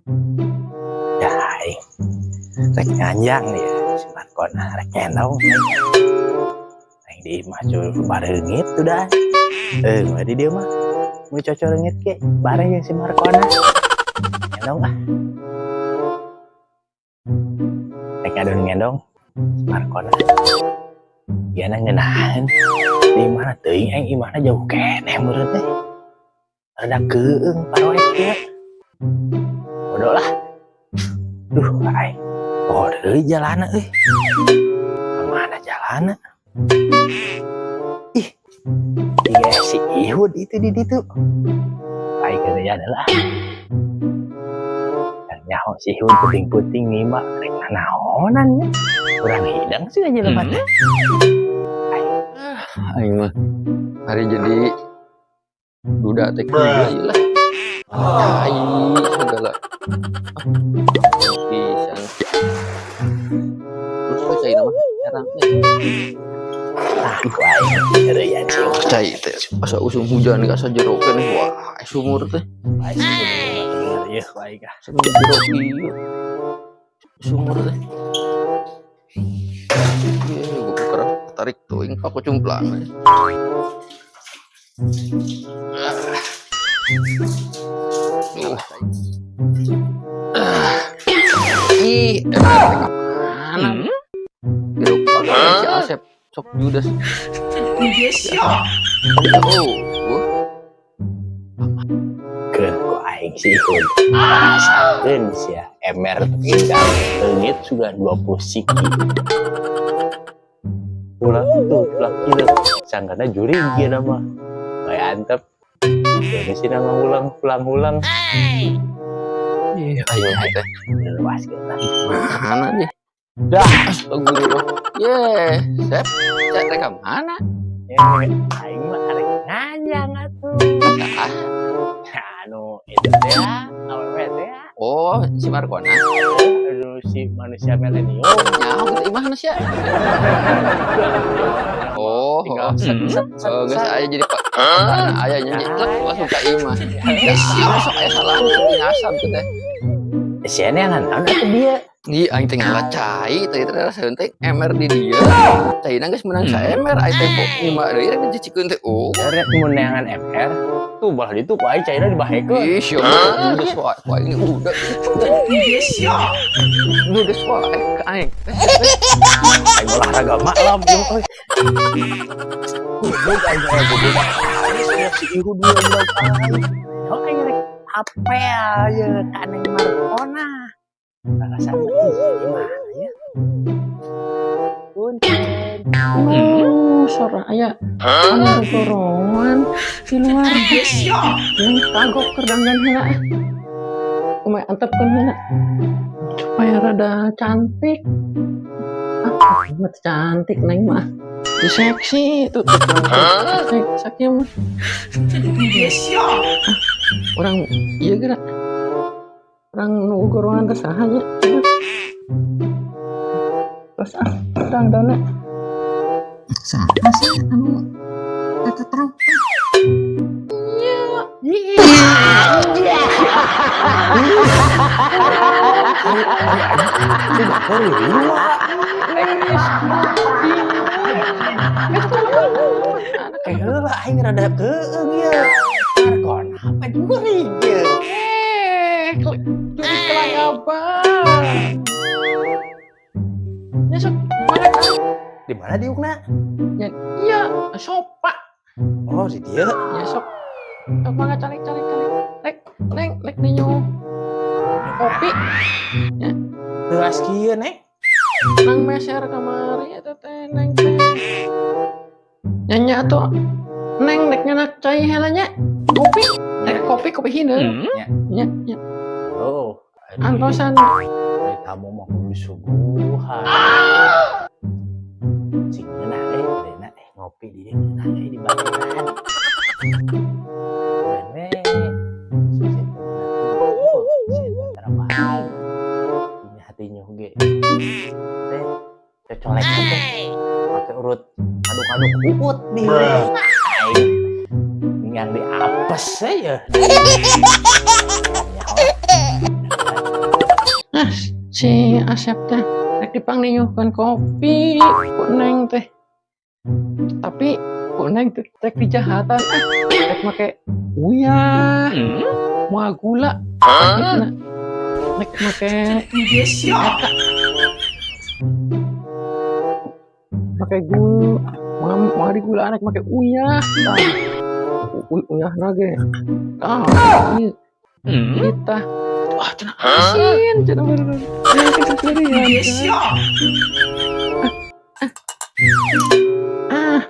Ya, aing rek nganjang nih si Markona rek ngendong. Aing di imah cur bareungit tuh dah. Eh, di dia mah. Mau cocok reungit ke bareng jeung si Markona. Ngendong ah. Rek ngadon ngendong si Markona. Ieu ngeunaheun. Di mana teuing aing imahna jauh keneh meureun teh. Rada keueung paroek kieu. Bodoh lah. Duh, aing. Oh, deui jalanna euy. Kemana jalanna? Ih. Iya si Ihud itu di ditu. Aing keur ya lah. Dan nyaho si Ihud puting-puting nih mah rek nanaonan nya. Urang hidang sih aja lebat teh. Aing mah hari jadi duda teh kudu ieu lah. Tai segala. Ah, pisan. Terus we cai mah herang teh. Ah, ku aing heureuyan si Ihud. Cai teh asa usum hujan ka sajero keneh, wah, sumur teh. Aing bener ieu ku aing ah. Asa jero ieu. Sumur teh. Ieu gua kerap tarik teuing aku cumplang. Ah. Duh. Ah. Ih, emang teh mana? Hirup si Asep sok judes. Oh, wah. Keun ku aing si Ihud. Rasakeun sia ember tinggal leungit sudah 20 siki. Ulah tuh, ulah kieu. Sangkana jurig ieu mah. Bae antep. Jadi sih nama ulang ulang ulang. Ih, ayo teh. Lepas kita. Mana nih? Dah. Astagfirullah. Ye, Sep. Cek rek ka mana? Eh, aing mah arek nganjang atuh. Ah, Anu itu teh awewe teh. Oh, si Markona. Aduh, si manusia milenium. Nyaho gitu imahna sia. Oh, tinggal set set set. Oh, geus Set. Aya jadi pak. Aya nyanyi plek langsung ka imah. Ya, masuk aya salah ngasab tuh teh. Sia neangan naon atuh dia? Ih, aing teh ngala cai, tadi teh rasaeun teh ember di dieu. Caina geus meunang saember, aing teh kok lima deui rek dicicikeun teh. Oh. Rek mun neangan ember tuh balah ditu ku aing caina dibahekeun. Ih, sia udah wae, ku aing ini udah. Udah wae ke aing. Aing olahraga malam jeung euy. Goblok aing aya goblok. Si Ihud dua bilang aing. Yo aing rek apel ye ka Neng Markona. Rasana gimana ya? Punten. Oh, sora aya anu gorongan di luar. Neng kagok keur dangdan heula. Kumaha antepkeun heula. Supaya rada cantik. Ah, mah cantik neng mah. Di seksi tuh. Seksi mah. Ah, orang iya gerak. Orang nu gorongan teh saha nya? Terus ah, dangdana. Saha sih anu tetetrok teh? Iya. Sudah lima. Neng Eh, heula aing rada keueung ieu. Markona apa jurig ieu? Eh, jurig kelangaban. Ya sok, mana kan? Di mana diukna? Ya, iya, sopa. Oh, di dieu. Ya sok. Sok mangga calik calik calik. Rek, neng, rek ninyu kopi. Teuas kieu, Neng. Nang meser kamari eta teh neng teh. Nya atuh neng rek nyenak cai heula nya. Kopi. Rek kopi kopi hineung. Nya. Nya, nya. Oh. Antosan. Ari tamu mah kudu disuguhan. Cing ngeunah euy, bereuna eh ngopi di dieu ngeunah euy di baturan. Cuman we susah teu baik. Dina hatinya oge. Teh cocolek teh make urut aduk-aduk uut nih. Aing yang diapes ya. Nyaho. Si Asep teh rek dipangninyuhkeun kopi ku Neng teh. Tapi ku Neng teh rek dijahatan ah, rek make uyah, moal gula. Nah, rek make eta. Make gula, moal moal digulaan, rek make uyah. Tah. Uyah ge. Tah, ieu kita. Wah, cenah asin, cenah bener. Neng teh seserian kan. Ah,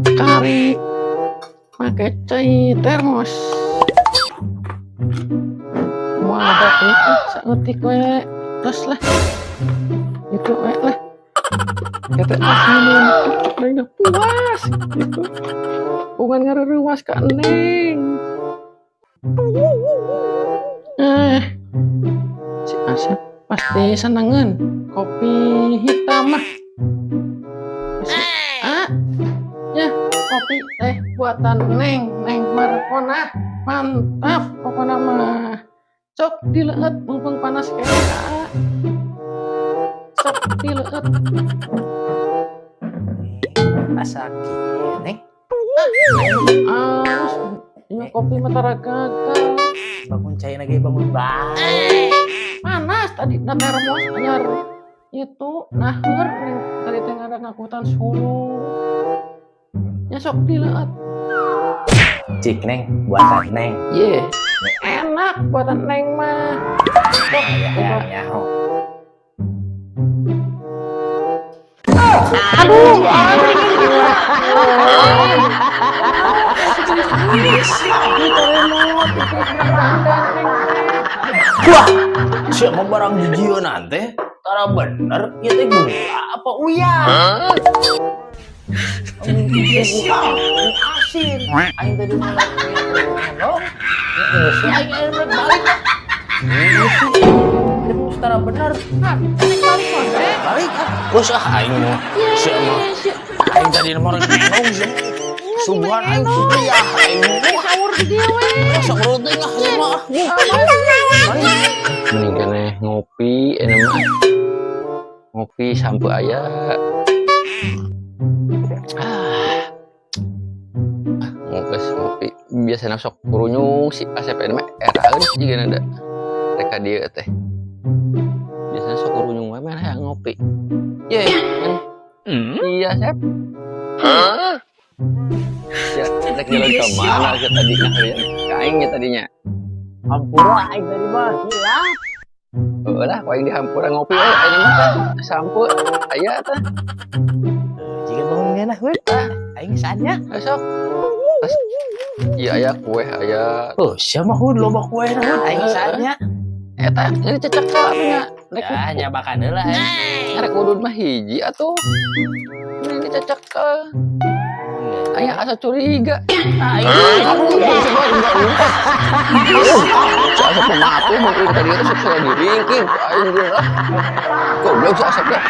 kari make cai termos. Moal ada ah, saeutik we. Terus lah. Itu we lah. Kata pas minum, Neng udah puas gitu. Bukan ngareurewas ka Neng. Eh, si Asep pasti senengeun kopi hitam mah. Pasti, ah, ya kopi teh buatan Neng, Neng Markona, mantap pokoknya mah. Sok dileueut mumpung panas keneh, ah. Sok dileueut. Asa kieu, Neng. Ah, ini kopi mah tara gagal. Bangun cai lagi bangun bae. Panas tadi na termos anyar itu naheur Neng tadi teh ngada ngakutan suluh. Nya sok dileueut. Cik, Neng, buatan Neng. Ye, enak buatan Neng mah. Sok, Ya, coba. ya, ya. Aduh, aduh. Ini remote, itu dandan Neng teh. Wah, siapa barang jijieun teh? Tara bener, ieu teh gula apa uyah? Asin. Aing tadi mah ngendong. Geus aing aing rek balik. Geus tara bener. Ah, Neng balik mah, eh. Balik ah. Geus ah aing mah. Sia mah. Aing tadi mah rek ngendong sia. Subuhan aing uyah aing. Sahur di dieu we. Sok reuting ah sia mah. Mending keneh ngopi enak mah. Ngopi sampai aya. Ah. Ah, ngopi ngopi. Biasanya sok kurunyung si Asep mah eraeun jiga ada. Rek ka dieu teh. Biasanya sok kurunyung wae mah hayang ngopi. Ye, kan. Iya, Sep. Ya, rek jalan ke mana sih tadi harian? Ka aing ya tadinya. Hampura aing tadi mah hilang. Heueuh lah, ku aing dihampura ngopi we aing mah teh. Sampe aya teh. Jiga bangun ngeunah we. Aing saatnya. Ayo sok. Terus iya aya kue aya. Oh, siapa hud loba kue na hud aing saatnya. Eta ini cecek nya. Rek Ya, nyabakan heula aing. rek udud mah hiji atuh. Ini cecek. Aya asa curiga. Aing Aduh, si Asep mah atuh mun tadi teh sok salah diringking. Aing geus lah. Goblok si Asep teh.